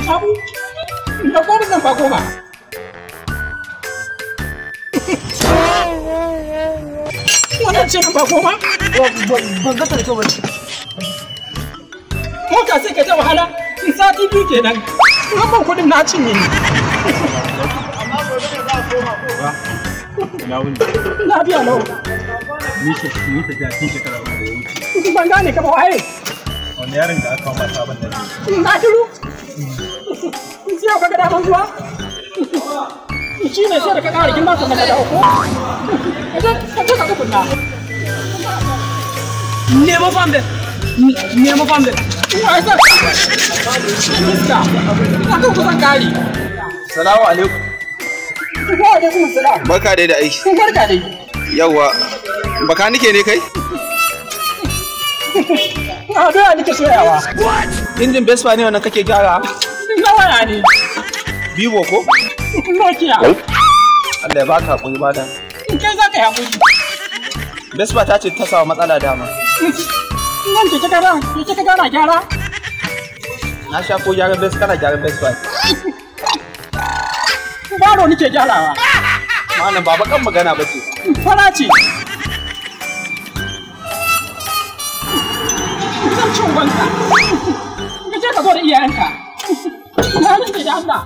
Abu, da goma zan ba goma. Wannan ce nan ba goma? Ban ga ta da kyau ba. Mota sai ka ta wahala, sati biyu kenan. Rabon kuɗin na cinye. Ina wuni. Lafiya lau. Ni tafiya tun shekara 3 da ya wuce. Ban gane ka ba waye. Wani yaron da aka kama sabon nan ne. Na shiru. Sai yau kaga daman zuwa. Shi ne sai da ka ƙara girma sannan ka dawo ko? Ka je ka tukunna. Nemo fambe. Nemo fambe. Wa ya sa? Iska. Ina kan kusan kare. Salamu alaikum. Wa alaikum salam. Barka dai da aiki. Barka dai. Yawwa. Baka nike ne kai? A doya nake soyawa. Injin Vespa ne wannan kake gyara? Na waya ne. Vivo ko? Nokia. Allah ya baka hakuri malam. Kai za ka yi hakuri. Vespa ta ce ta samu matsala dama. Nan ke kika ran, ke kika gana gyara. Na sha ko gyaran Vespa kana gyaran Vespa. Baro nake gyarawa. Malam ba bakan magana ba ce. Fara ce. Zan ci ubanka. Ka je ka zo da iyayenka. Na rantse da Allah.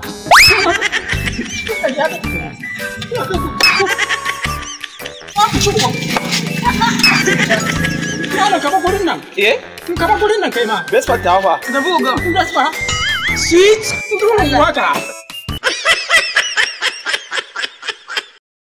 Ka ci uban. Malam ka bar gurin nan. Eh? Ka bar gurin nan kai ma. Vespa ta fa. Da buga. Vespa. Sweet. Durin waka.